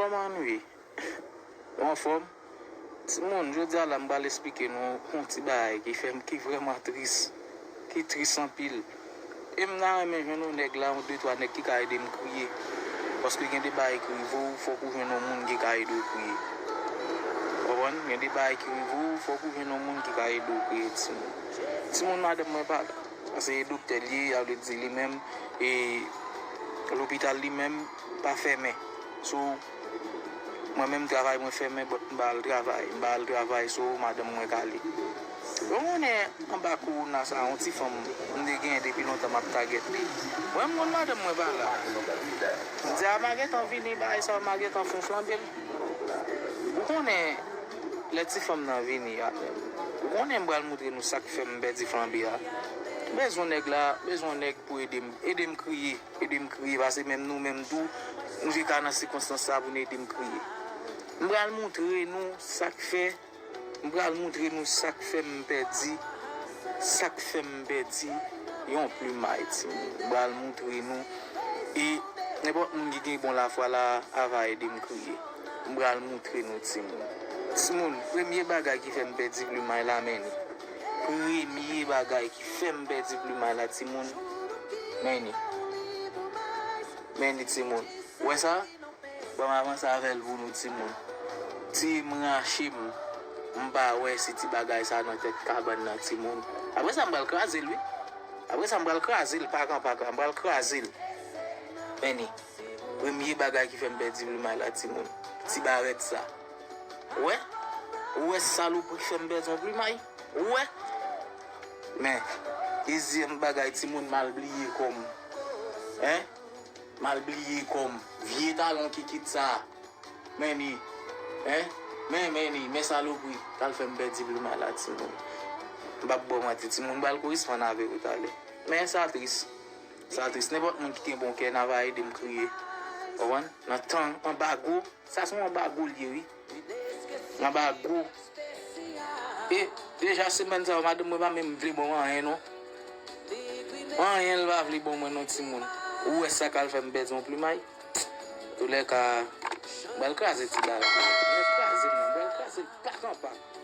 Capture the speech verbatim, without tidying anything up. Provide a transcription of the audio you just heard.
Kòman nou ye? Nou anfòm? Timoun, jodi a la m pral esplike nou yon ti bagay ki fè m, ki vrèman tris, ki tris anpil. E m ta renmen jwenn yon nèg la, yon de twa nèg ki ka ede m kriye. Paske gen de bagay ki rive w, fòk ou jwenn yon moun ki ka ede w kriye. Konprann? Gen de bagay ki rive w, fòk ou jwenn yon moun ki ka ede w kriye, timoun. Timoun, madanm mwen pa la. Paske e doktè l ye, sa vle di li menm, e lopital li menm pa fèmen. So, mwen menm travay mwen fèmen, but m pa al travay, m pa al travay, so madanm mwen ka li. Ou konnen anba kowona sa, yon ti fanm m te genyen depi lontan m ap tagèt li. Mwen m konn madanm mwen pa la. M di a, m a gentan vini, bagay sa, m a gentan fon flanbe l. Ou konnen, lè ti fanm nan vini a, ou konnen m pral montre nou sa k fè m pèdi flanbe a. M bezwen nèg la, m bezwen nèg pou ede m, ede m kriye, ede m kriye, paske menm nou menm tou, nou te ka nan sikonstans sa pou n ede m kriye. M pral montre nou sa k fè, m pral montre nou sa k fè m pèdi, sa k fè m pèdi yon plimay, timoun. M pral montre nou, e nenpòt moun ki gen bon lafwa la, a va ede m kriye. M pral montre nou, timoun. Timoun, premye bagay ki fè m pèdi plimay la, men li. Premye bagay ki fè m pèdi plimay la, timoun, men li. Men li, timoun. Ou wè sa? Ban m avanse avè l pou nou, timoun. Ti m rache m. M pa wè si ti bagay sa nan tèt kabann nan, timoun. Apre sa, m pral kraze l, wi. Apre sa, m pral kraze l, pakan, pakan. M pral kraze l. Men li. Premye bagay ki fè m pèdi plimay la, timoun. Ti barèt sa. Ou wè? Ou wè salopri k fè m pèdi yon plimay? Ou wè? Men, dezyèm bagay, timoun, m al bliye kò m. Hein? M al bliye kò m. Vye talon kikit sa. Men li. Hein? Men, men li. Men salopri k al fè m pèdi plimay la, timoun. M p ap ba w manti, timoun. M pral koresponn avè w talè. Men sa tris. Sa tris. Nenpòt moun ki gen bon kè, n a va ede m kriye. Konprann? Nan tan anbago, sa se yon anbago l ye, wi. Anbago. E deja semèn sa yo, madanm mwen pa menm vle ban mwen anyen, non. Anyen l pa vle ban mwen, non, timoun. Ou wè sa k al fè m pèdi yon plimay? Toulèka, m pral kraze ti bagay. M pral kraze l, non. M pral kraze l pakan, pakan.